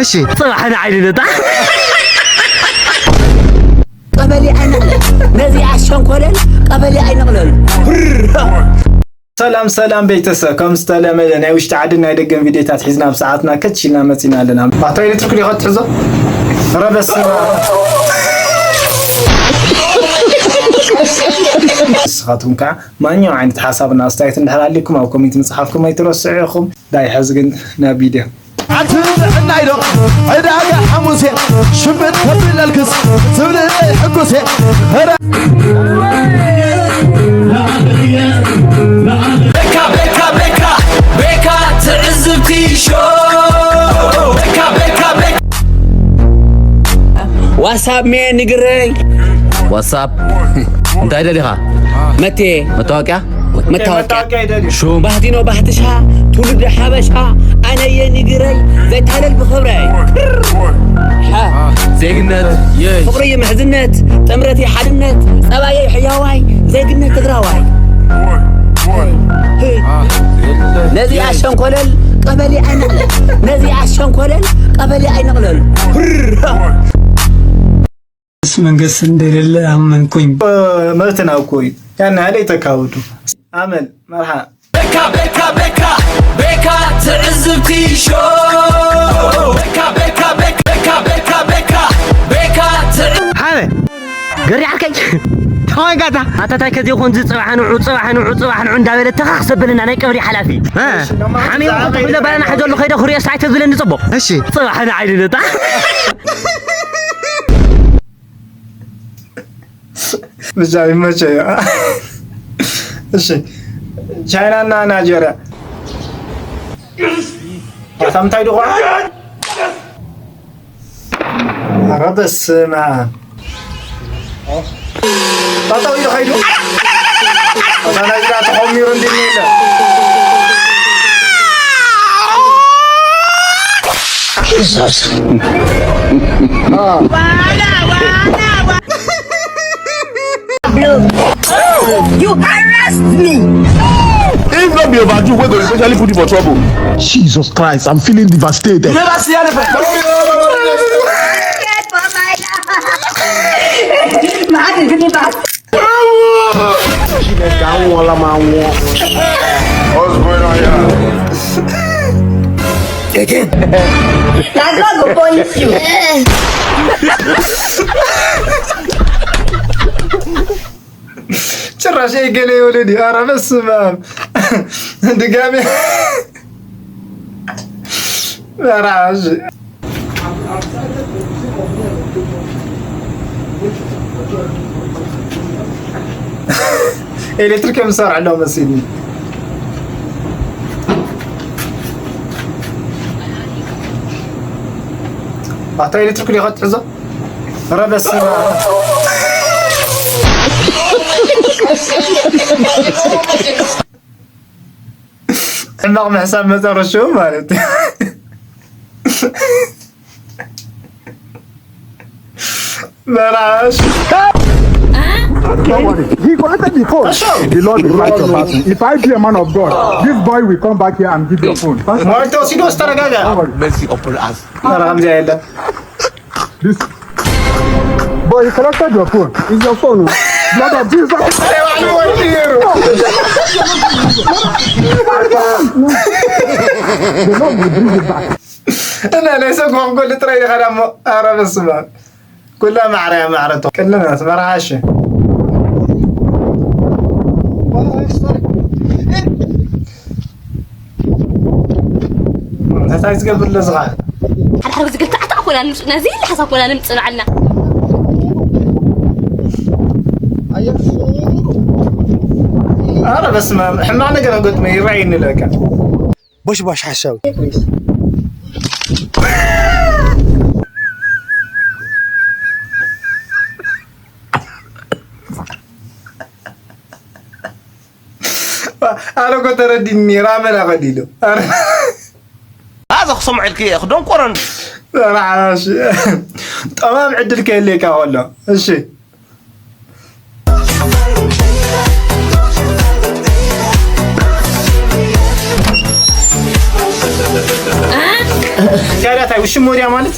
እሺ። ጽባሕ ንዓይ ልደታ። ቀበሌ ኣይነቕለል፣ ነዚ ኣሸንኮለል ቀበሌ ኣይነቕለል። ሰላም ሰላም ቤተሰብ፣ ከም ዝተለመደ ናይ ውሽጢ ዓድን ናይ ደገን ቪድዮታት ሒዝና ኣብ ሰዓትና ከች ኢልና መፂና ኣለና። ባቶ ኤሌክትሪክ ዲኻ ትሕዞ? ኧረ በስመ ኣብ። ንስኻትኩም ከዓ ማንኛውም ዓይነት ሓሳብና ኣስተያየት እንድሕር ኣሊኩም ኣብ ኮሜንት ምፅሓፍኩም ኣይትረስዑ ኢኹም። ዳይ ሕዚ ግን ናብ ቪድዮ። ኣቲ ጥዕናይ ዶ ዕዳጋ ሓሙሴ ሽምጥ ከብለልክስ ዝብልለይ ሕጉሴ ኸረ ቤካ ቤካ ቤካ ቤካ ትዕዝብቲ ሾው ቤካ ቤካ ቤካ ዋሳብ ሜ ንግረይ ዋሳብ እንታይ ደሊኻ መቴ መታወቂያ መታወቂያ መታወቂያ ይደልዩ። ሹም ባህቲኖ ባህትሻ ትውልዲ ሓበሻ ኣነየ ንግረይ ዘይታለል ብኽብረይ ዜግነት ፍቕሪ ምሕዝነት ጥምረቲ ሓድነት ጸባየይ ሕያዋይ ዜግነት ትግራዋይ ነዚ ኣሸንኮለል ቀበሌ ኣይነቕለል ነዚ ኣሸንኮለል ቀበሌ ኣይነቕለል መንግስት እንደሌለ አመንኩኝ። መብትና እኮ እዩ። ያን ያህል የተካበዱ አመል መርሃ ቤካ ቤካ ቤካ ቤካ ትዕዝብቲ ሾው ቤካ ቤካ ቤካ ቤካ ቤካ ቤካ ቤካ ትዕ- ሃበ ገሪዓርከይ ተዋጋታ ኣታታይ ከዚ ይኹን ዝፅባሕ ንዑ ፅባሕ ንዑ ፅባሕ ንዑ እንዳበለ ተኻኽ ዘበለና ናይ ቀብሪ ሓላፊ ሓሚሙ ተብለ ባለና ሕዘሉ ከይደ ክሪኦ ሳይተ ዝብለኒ ፅቡቕ እሺ ፅባሕ ንዓይ ልደታ ብቻ ይመቸ እዩ። እሺ ቻይናና ናይጀሪያ ኣታ ምንታይ ድኾ ኧረ በስመ ኣብ ጠጠው ኢሉ ኸይዱ ኣታ ናይጀሪያ ተኾሚሩ እንዲኒ ኢለ You harassed me. If not be overdo, we go especially put you for trouble. Jesus Christ, I'm feeling devastated. You never see anything. Mad in the bus. Chineke anwụọla m anwụọ. What's going on here? Again. That God will punish you. ጭራሽ ገለ የውልድ ኧረ በስመ ኣብ ድጋሜ ኧረ እሺ ኤሌክትሪክ የምሰርሕ ኣለዉ መሲልኒ ኣታ ኤሌክትሪክ ዲኻ ትሕዞ ኧረ በስመ ኣብ ሕማቕ ምሕሳብ መጨረሽኡ ማለት እዩ በላሽ Don't worry. He collected the phone. The Lord will fight your battle. If I be a man of God, this boy will come back here and give your phone. Don't ሞልቶ ሲዶ ተረጋጋ worry. Mercy upon us. ኧረ ከምዚኣ የለን This boy, he collected your phone. It's your phone. Blood of Jesus. The Lord will bring it back. እና ናይ ሰብ ክኾንኮ ልጥራይ ኢኻ ዳሞ ኣረ በስመ ኣብ ኩላ ማዕረ እያ ማዕረ ቶ ከለና ስመራ እሺ እንታይ ዝገብር ለዝኻ ሓደ ሓደ ዝግልታዕ ኣታ ኮና ንምጽ ነዚ ለሓሳ ኮና ንምጽ ንዓልና ኣረ በስመ ኣብ ሕማቕ ነገር ኣገጥመ ይረኣየኒ ለካ ቦሽቧሽ ሓሳዊ። ኣረ እኮ ተረዲኒ ራመና ቀዲሉ ኣረ هذا خصم عركي يا اخي دونقرن ራሽ ጠማም ዕድል ከየልየካ ከሎ እሺ ያዳታይ ውሽም ወዲያ ማለት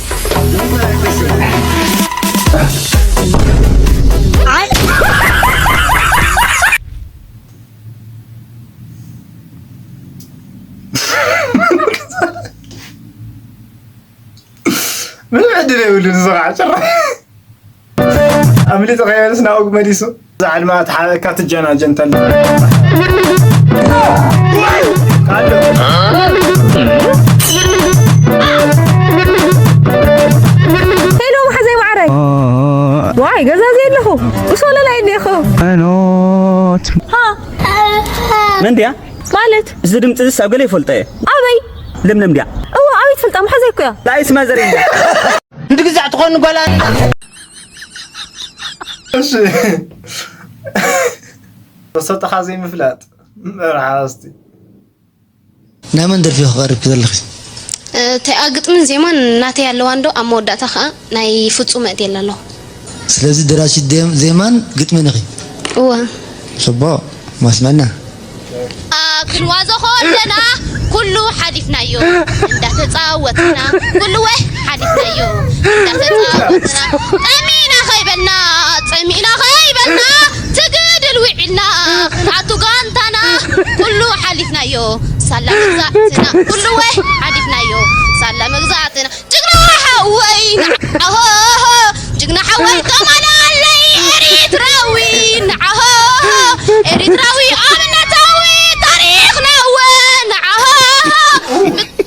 ምን ዕድል የብሉን። ዝኸዓ ጭራ ኣምሊጡ ከይበልስ ናብኡ መሊሱ። እዛ ዕድማ ትሓበካ ትጀናጀን ተላ። ሄሎ፣ መሓዘይ ማዕረይ። ዋይ፣ ገዛ ዘየለኹ። ምስ ወለላይ እንዲኹ። ኣኖት ሃ፣ መን ድያ? ማለት፣ እዚ ድምፂ ዝስ ኣብ ገለ ይፈልጦ እየ። ኣበይ? ለምለም ድያ? እዎ፣ ኣበይ ትፈልጣ? መሓዘይ እኮ እያ። ላይስ ማዘር እያ። እንድግዛዕ ትኾን ጓላ እሺ። ተሰጠኻ ዘይምፍላጥ መርሓ እስቲ። ናይ መን ደርፊ ክቐርብ ዘለኺ? እቲኣ ግጥምን ዜማን ናተይ ኣለዋ እንዶ ኣብ መወዳእታ ከዓ ናይ ፍፁም መእትየላ ኣለኹ። ስለዚ ደራሲት ዜማን ግጥምን ኢኺ? እወ። ፅቡቕ፣ ማስመና። ክንዋዞ ከለና ኩሉ ሓሊፍናዮ እንዳተፃወትና ኩሉ ወ ሓሊፍናዮ እንዳተፃወትና ጠሚና ከይበልና ፀሚእና ከይበልና ትግድል ውዒልና ክንኣቱ ጋንታና ኩሉ ሓሊፍናዮ ሳላ መግዛእትና ኩሉ ወ ሓሊፍናዮ ሳላ መግዛእትና ጅግና ሓወይ ንዓሆ ጅግና ሓወይ ተማላለይ ኤሪትራዊ ንዓሆ ኤሪትራዊ ኣብነታዊ ታሪኽና ወ ንዓሆ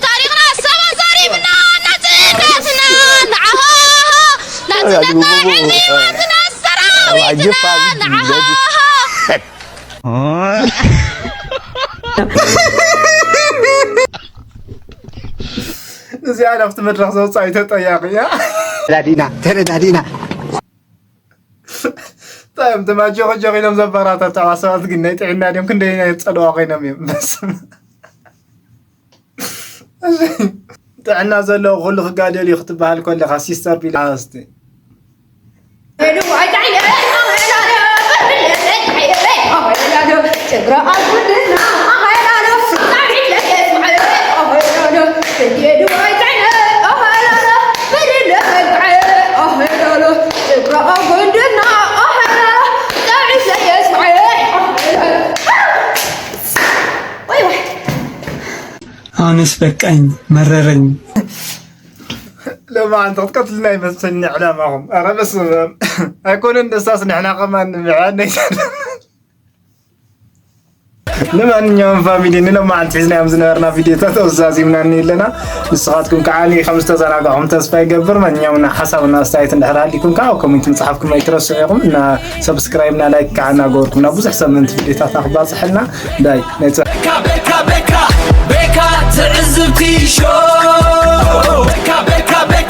ታሪኽና ሰባ ዘሪብና ናጽነትና ንዓሆ ናጽነትና ዕልሚዋትና ሰራዊትና ንዓሆ እዚኣ ናብቲ መድረኽ ዘውፅኣ ተጠያቂ እያ። ተረዳዲና ተረዳዲና ጣይም ተማጆ ጆ ኢሎም ዘበራታትዕዋ ሰባት ግን ናይ ጥዕና ድዮም ክንደይ ናይ ፀልዋ ኮይኖም እዮም በስ ጥዕና ዘለዎ ኩሉ ክጋደል እዩ ክትበሃል ከለካ ሲስተር ቢላስቲ ኣነስ በቃኝ መረረኝ። ሎማዓንቲ ክትቀትልና ይመስለኒ ዕላማኹም። ኧረ በስመ ኣብ። ኣይኮነን ደስታስ ንሕና ከማን ንብዕዐን ኣይተርፍን። ንማንኛውም ፋሚሊ ንሎማዓንቲ ሒዝናዮም ዝነበርና ቪድዮታት ኣዛዚምና ኣለና። ንስኻትኩም ከዓ ከም ዝተዘናጋዕኹም ተስፋ ይገብር። ማንኛውም ሓሳብና ኣስተያየት እንድሕር ሃሊኩም ከዓ ኣብ ኮሜንት ምፅሓፍኩም ኣይትረስዑ ኢኹም። እና ሰብስክራይብ እና ላይክ ከዓ እናገበርኩም ናብ ብዙሕ ሰብ ምእንቲ ቪድዮታትና ክባፅሐልና ዳይ ናይ ፅባሕ ቤካ ቤካ ቤካ ቤካ ትዕዝብቲ ሾው ቤካ ቤካ ቤካ